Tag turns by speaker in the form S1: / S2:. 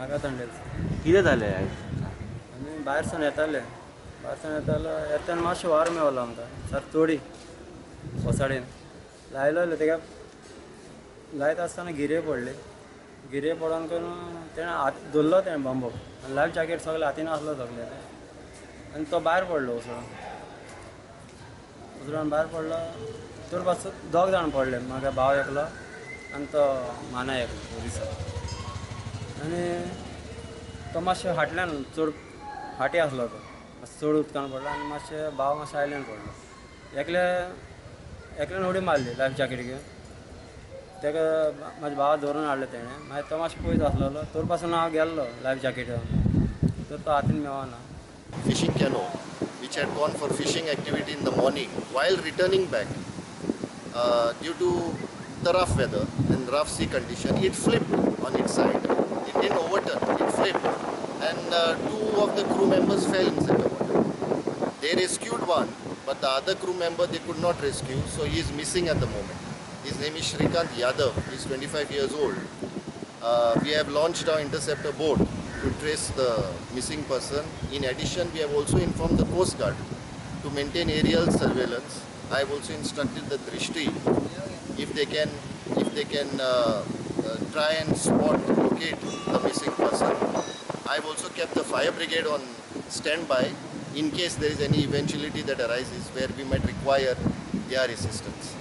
S1: नागा तांडेल.
S2: कितें जालें?
S1: आमी भायर सून येताले, भायर सून येतालो येतना मातशें वारो मेवलो आमकां सर तोडी वसाडेन लायलो तेका लायत आसतना गिरे पडले. गिरे पडोन करून तेणें हात धरलो तेणें बांबो आनी लायफ जॅकेट सगळें हातीन आसलो सगळें आनी तो भायर पडलो उसळोन. उसळोन भायर पडलो तर पासून दोग जाण पडले, म्हाका भाव एकलो आनी तो मानाय एकलो ओरिसा. आनी तो मातशें फाटल्यान चड फाटीं आसलो, तो मातसो चड उदकान पडलो आनी मातशें भाव मातशें आयल्यान पडलो. एकले एकल्यान उडी मारली लायफ जॅकेट घेवन, ताका म्हाज्या भावा धरून हाडलो तेणें. मागीर तो मातसो पयस आसलेलो तर पासून हांव गेल्लो लायफ जॅकेट घेवन, तर तो हातीन मेवना.
S3: Fishing canoe which had gone for fishing activity in the morning, while returning back due to the rough weather and rough sea condition, it flipped on its side. It didn't overturn, it flipped, and two of the crew members fell inside the water. They rescued one, but the other crew member they could not rescue, so he is missing at the moment. His name is Shrikant Yadav, he is 25 years old. We have launched our interceptor boat to trace the missing person. In addition, we have also informed the Coast Guard to maintain aerial surveillance. I have also instructed the Drishti if they can try and spot, locate the missing person. I have also kept the fire brigade on standby in case there is any eventuality that arises where we might require their assistance.